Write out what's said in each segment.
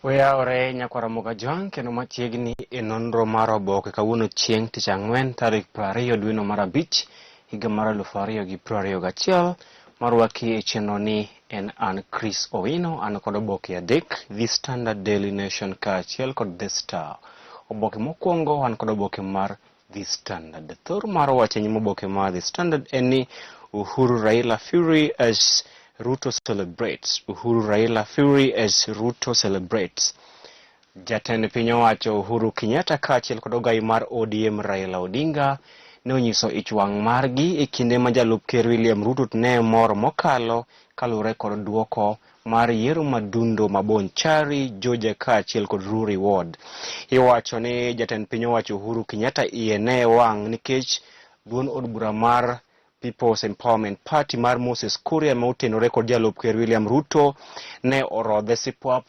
Oyawore nyakwar Ramogi Ajwang' kendo machiegni e nonro mar oboke kawuono chieng' tich ang'wen tarik 20 dweno mar abich higa mar 2021 marwaki e chenro ni en an Chris Owino an kod oboke adek The Standard Daily Nation kaachiel kod The Star. Oboke mokwongo an kod oboke mar The Standard. Thor mar wach e nyim oboke mar The Standard en ni Uhuru Raila Fury as Ruto celebrates. Uhuru Raila Fury as Ruto celebrates. Jatend piny owacho Uhuru Kenyatta kaachiel kod ogai mar ODM Raila Odinga ne onyiso ich wang' margi e kinde ma jalup ker William Ruto ne mor mokalo kaluwore kod duoko mar yiero madundo ma Bonchari, Juja kaachiel kod Rurii Ward. Iwacho ni jatend piny owacho Uhuru Kenyatta iye ne wang' nikech duond od bura mar People's Empowerment Party mar Moses Kuria ma otenore kod jalup ker William Ruto ne orodhe sipwap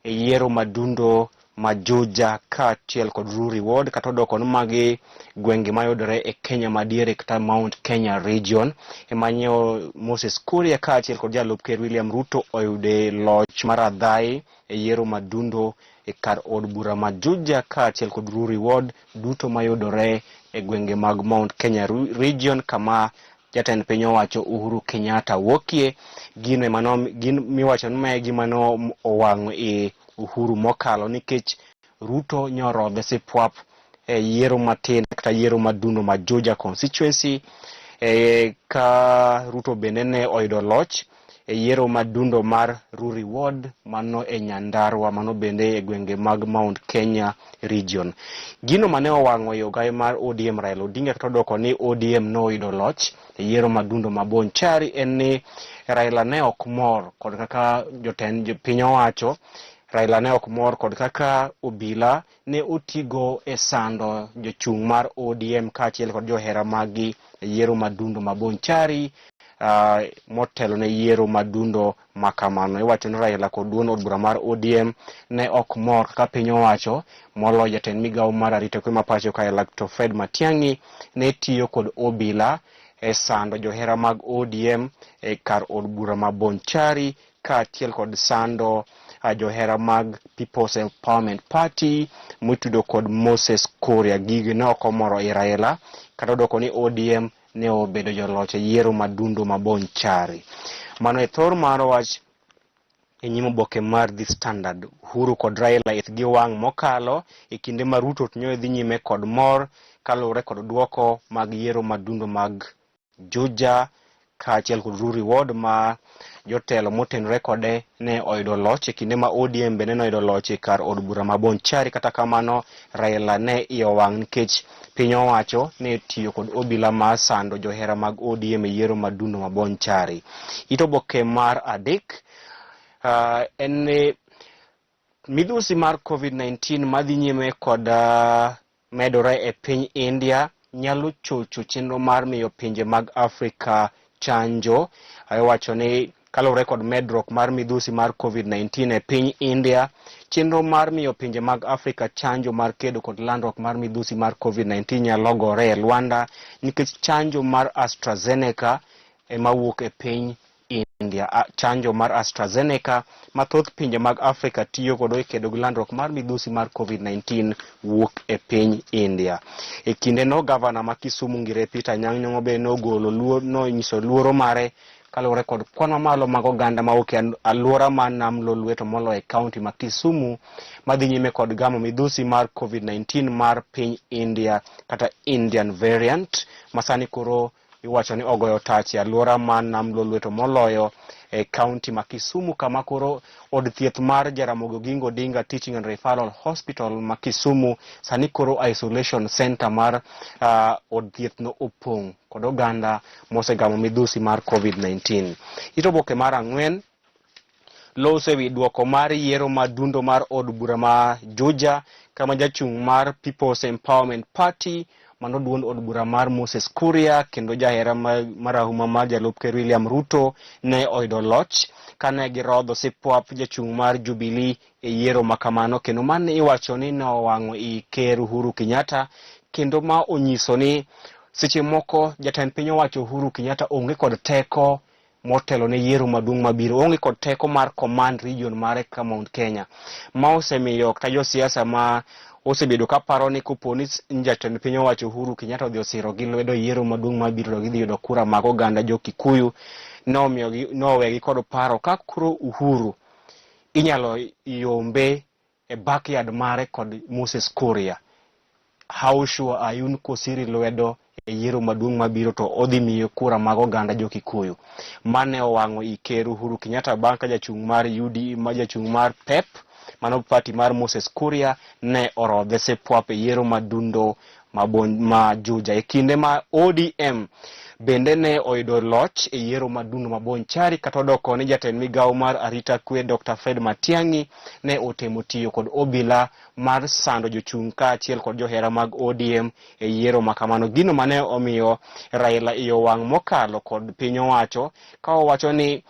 e yiero madundo ma Juja kaachiel kod Rurii Ward kata odoko ni magi gwenge mayudore e Kenya madiere kata Mount Kenya region ema nyiewo Moses Kuria kaachiel kod jalup ker William Ruto oyude loch mar adhayi e yiero madundo e kar od bura ma Juja kaachiel kod Rurii Ward duto mayudore e gwenge mag Mount Kenya region kama jatend piny owacho Uhuru Kenyatta wuokie. Gino ema gin miwacho ni mae gima no owang'o i Uhuru mokalo nikech Ruto nyorodhe sipwap e yiero matin kata yiero madundo ma Juja constituency e, ka Ruto bende ne oyudo loch e yiero madundo mar Rurii Ward mano e Nyandarua mano bende e gwenge mag Mount Kenya region. Gino mane owang'o i ogai mar ODM Raila Odinga kata odoko ni ODM noyudo loch e yiero madundo ma Bonchari en ni Raila ne ok mor kod kaka jotend piny owacho Raila ne ok mor kod kaka obila ne otigo e sando jochung' mar ODM kaachiel kod johera maggi e yiero madundo ma Bonchari motelo ne yiero madundo ma kamano. Iwacho ni Raila kod duond od bura mar ODM ne ok mor kaka piny owacho moloyo jatend migawo mar arita kwe ma pacho kae Dr. Fred Matiang'i ne tiyo kod obila e sando johera mag ODM e kar od bura ma Bonchari kaachiel kod sando johera mag People's Empowerment Party motudo kod Moses Kuria. Gigi ne ok omoro i Raila kata odoko ni ODM ne obedo joloch e yiero madundo ma Bonchari. Mano e thor mar wach e nyim oboke mar The Standard. Uhuru kod Raila ithgi wang' mokalo e kinde ma Ruto to dhi nyime kod mor kaluwore kod duoko mag yiero madundo mag Juja kaachiel kod Rurii Ward ma jotelo motenore kode ne oyudo loch e kinde ma ODM bende noyudo loch e kar od bura ma Bonchari. Kata kamano, Raila ne iye owang' nikech piny owacho ne tiyo kod obila mar sando johera mag ODM e yiero madundo ma Bonchari. It oboke mar adek en ni midhusi mar COVID-19 madhi nyime kod medore e piny India nyalo chocho chenro mar miyo pinje mag Afrika chanjo. Iwacho ni kaluwore kod medruok mar midhusi mar COVID-19 e piny India, chenro mar miyo pinje mag Afrika chanjo mar kedo kod landruok mar midhusi mar COVID-19 nyalo gore e lwanda nikech chanjo mar AstraZeneca ema wuok e piny India. Chanjo mar AstraZeneca ma thoth pinje mag Afrika tiyo godo e kedo gi landruok mar midhusi mar COVID-19 wuok e piny India. E kindeno gavana ma Kisumu Ngire Peter Anyang' Nyong'o be nogolo luor, nonyiso luoro mare kaluwore kod kwan mamalo mag oganda mawuok e alwora mar Nam Lolwe to moloyo e kaunti ma Kisumu madhi nyime kod gamo midhusi mar COVID-19 mar piny India kata Indian variant masani koro iwacho ni ogoyo tach e alwora mar Nam Lolwe to moloyo e kaunti ma Kisumu kama koro od thieth mar Jaramogi Oginga Odinga Teaching and Referral Hospital ma Kisumu sani koro isolation center mar od thieth no opong' kod oganda mosegamo midhusi mar COVID-19. It oboke mar ang'wen loso ewi duoko mar yiero madundo mar od bura ma Juja kama jachung' mar People's Empowerment Party mano duond od bura mar Moses Kuria kendo jahera marahuma mar jalup ker William Ruto ne oyudo loch kane girodho sipwap jachung' mar Jubilee e yiero ma kamano kendo mano iwacho ni nowang'o i ker Uhuru Kenyatta kendo ma onyiso ni seche moko jatend piny owacho Uhuru Kenyatta onge kod teko motelo ne yiero maduong' mabiro. Oonge kod teko mar command region mare ka Mount Kenya. Ma osemiyo kata josiasa ma osebedo ka paro ni kopo ni jatend piny owacho Uhuru Kenyatta odhi osiro gi lwedo yiero maduong' mabiro to gidhi yudo kura mag oganda jo Kikuyu nomiyogi nowegi kod paro ka koro Uhuru inyalo yombe e backyard mare kod Moses Kuria. How sure are you ni kosiri lwedo e yiero maduong' mabiro to odhi miyo kura mag oganda jo Kikuyu? Mane owang'o i Ker Uhuru Kenyatta bang' ka jachung' mar UD ma jachung' mar PEP mano party mar Moses Kuria ne orodhe sipwap e yiero madundo ma Juja. E kinde ma ODM bende ne oyudo loch e yiero madundo ma Bonchari kata odoko ni jatend migawo mar arita kwe Dr. Fred Matiang'i ne otemo tiyo kod obila mar sando jochung' kaachiel kod johera mag ODM e yiero ma kamano. Gino mane omiyo Raila iye owang' mokalo kod piny owacho ka owacho ni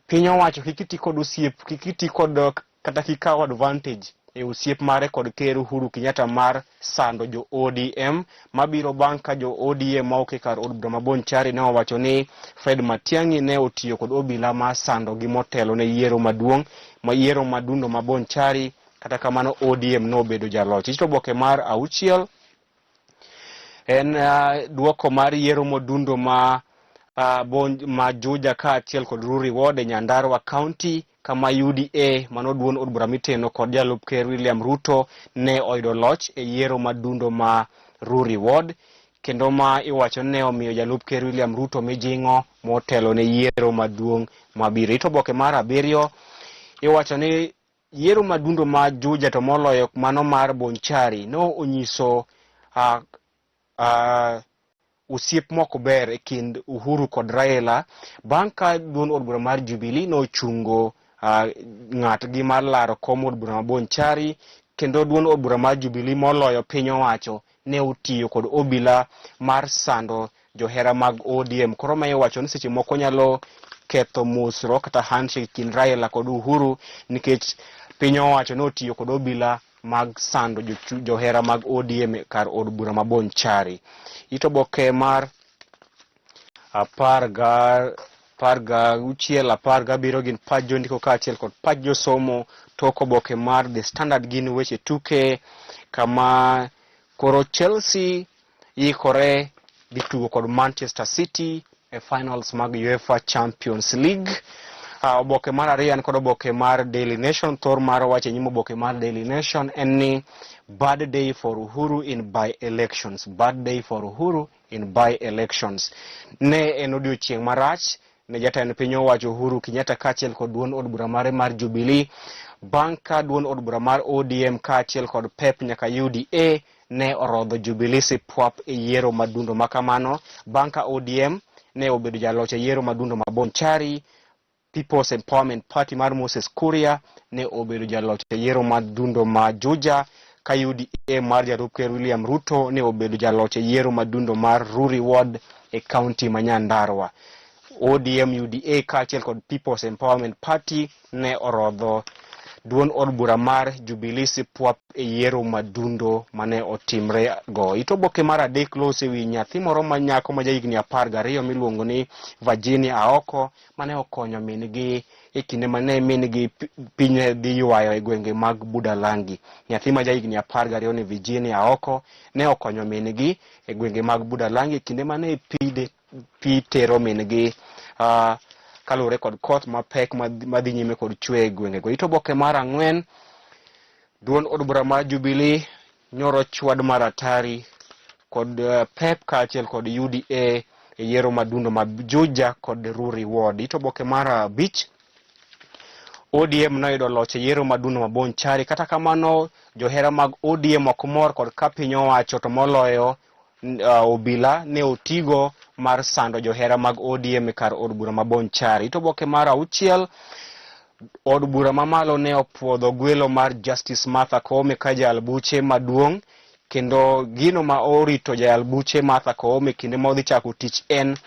piny owacho kik iti kod osiep, kik iti kod kata kik kaw advantage e osiep mare kod Ker Uhuru Kenyatta mar sando jo ODM mabiro bang' ka jo ODM ma ok e kar od bura ma Bonchari ne owacho ni Fred Matiang'i ne otiyo kod obila mar sando gi motelo ne yiero maduong' ma yiero madundo ma Bonchari. Kata kamano ODM nobedo jaloch. Ito oboke mar auchiel en duoko mar yiero modundo ma Juja kaachiel kod Rurii Ward e Nyandarua County kama UDA mano duond od bura miteno kod jalup ker William Ruto ne oyudo loch e yiero madundo ma Rurii Ward kendo ma iwacho ne omiyo jalup ker William Ruto mijing'o motelo ne yiero maduong' mabiro. Ito oboke mar abiriyo iwacho ni yiero madundo ma Juja to moloyo mano mar Bonchari no onyiso osiep mok ber e kind Uhuru kod Raila bang' ka duond od bura mar Jubilee nochungo ng'atgi mar laro kom od bura ma Bonchari kendo duond od bura mar Jubilee moloyo piny owacho ne otiyo kod obila mar sando johera mag ODM. Koro ma iwacho ni seche moko nyalo ketho mosruok kata handshake kind Raila kod Uhuru nikech piny owacho ne otiyo kod obila mag sando johera mag ODM kar od bura ma Bonchari. Ito oboke mar 16 17 gin pach jondiko kaachiel kod pach josomo. Tok oboke mar The Standard gin weche tuke kama koro Chelsea yikore dhi tugo kod Manchester City e finals mag UEFA Champions League. Oboke mar ariyo en kod oboke mar Daily Nation. Thor mar wach e nyim oboke mar Daily Nation en ni bad day for Uhuru in by elections. Bad day for Uhuru in by elections. Ne en odiochieng' marach ne jatend piny owacho Uhuru Kenyatta kaachiel kod duond od bura mare mar Jubilee bang' ka duond od bura mar ODM kaachiel kod PEP nyaka UDA ne orodho Jubilee sipwap e yiero madundo ma kamano bang' ka ODM ne obedo jaloch e yiero madundo ma Bonchari. People's Empowerment Party mar Moses Kuria ne obedo jaloch e yiero madundo ma Juja ka UDA mar jalup ker William Ruto ne obedo jaloch e yiero madundo mar Rurii Ward e kaunti ma Nyandarua. ODM, UDA kaachiel kod People's Empowerment Party ne orodho duond od bura mar Jubilee sipwap e yiero madundo mane otimre go. Ito oboke mar adek loso e wi nyathi moro ma nyako ma jahigni 12 miluongo ni Virginia Aoko mane okonyo min-gi e kinde mane min-gi piny dhi ywayo e gwenge mag Budalangi. Nyathi ma jahigni 12 ni Virginia Aoko ne okonyo min-gi e gwenge mag Budalangi e kinde mane pi tero min-gi kaluwore kod koth mapek madhi nyime kod chwe e gwengego. Ito oboke mar ang'wen, duond od bura mar Jubilee nyoro chwad mar atari kod PEP kaachiel kod UDA e yiero madundo ma Juja kod Rurii Ward. Ito oboke mar abich, ODM noyudo loch e yiero madundo ma Bonchari. Kata kamano, johera mag ODM ok mor kod ka piny owacho to moloyo obila ne otigo mar sando johera mag ODM e kar od bura ma Bonchari. Ito oboke mar auchiel, od bura mamalo ne opuodho gwelo mar Justice Martha Koome ka jayal buche maduong' kendo gino ma orito jayal buche Martha Koome kinde ma odhi chako tich en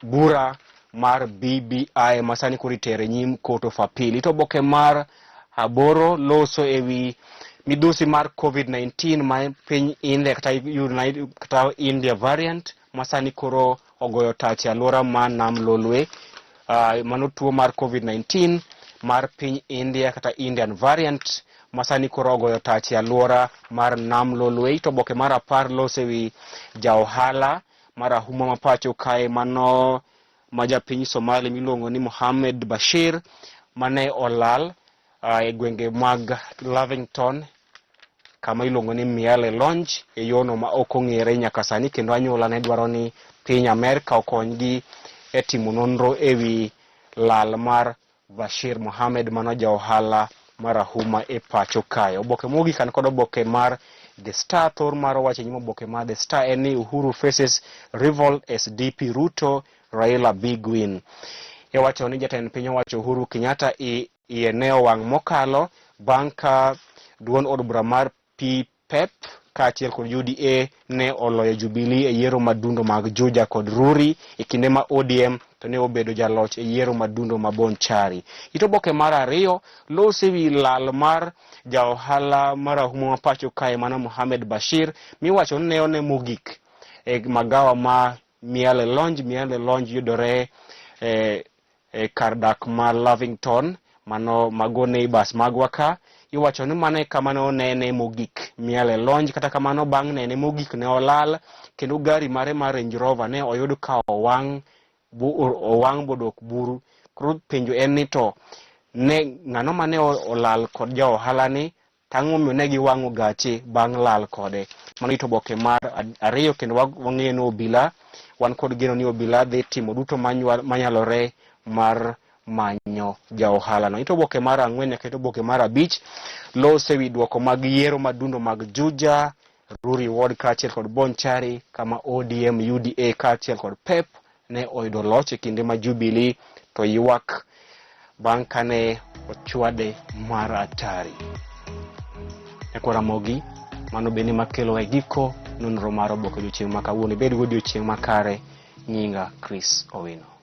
bura mar BBI ma sani koro itere nyim Court of Appeal. Ito oboke mar aboro loso e wi midhusi mar COVID-19 ma piny India kata United, kata India variant ma sani koro ogoyo tach e alwora ma Nam Lolwe. Mano tuo mar COVID-19 mar piny India kata Indian variant ma sani koro ogoyo tach e alwora mar Nam Lolwe. To oboke mar 10 loso e wi jaohala marahuma ma pacho kae mano ma japiny Somali miluongo ni Mohamed Bashir mane olal e gwenge mag Lavington kama iluongo ni Miale Lounge e yono ma ok ong'ere nyaka sani, kendo anyuola ne dwaro ni piny Amerka okonygi e timo nonro e wi lal mar Bashir Mohamed mano ja ohala marahuma e pacho kae. Oboke mogik an kod oboke mar The Star. Thor mar wacho e nyim oboke mar The Star en ni Uhuru faces rival SDP Ruto Raila big win. Iwacho ni jatend piny owacho Uhuru Kenyatta iye ne owang' mokalo bang' ka duond od bura mar PPEP kaachiel kod UDA ne oloyo Jubilee e yiero madundo mag Juja kod Ruri e kinde ma ODM to ne obedo jaloch e yiero madundo ma Bonchari. It oboke mar 2 loso e wi lal mar jaohala marahuma ma pacho kae mano Mohamed Bashir miwacho ni ne one mogik e magawa ma Miale Lounge. Miale Lounge yudore e kar dak ma Lavington, mano mago neighbors magwa ka. Iwacho ni mano e kama ne onene mogik, Miale Lounge. Kata kamano bang' nene mogik ne olal, kendo gari mare mar Range Rover ne oyud ka owang' owang' bodok buru. Koro penjo en ni to ne ng'ano mane olal kod ja ohala ni, tang'o momiyo ne giwang'o gache bang' lal kode. Mano it oboke mar 2, kendo wang'eyo ni obila, wan kod geno ni obila dhi timo duto manyalore mar manyo ja ohala no. It oboke mar 4 nyaka it oboke mar 5 loso e wi duoko mag yiero madundo mag Juja, Ruri Ward kaachiel kod Bonchari, kama ODM, UDA kaachiel kod PEP ne oyudo loch e kinde ma Jubilee to ywak bang' kane ochwade mar atari. Nyakwar Ramogi, mano bende makelo e giko nonro mar oboke odiochieng' ma kawuono. Ibed go odiochieng' makare. Nyinga Chris Owino.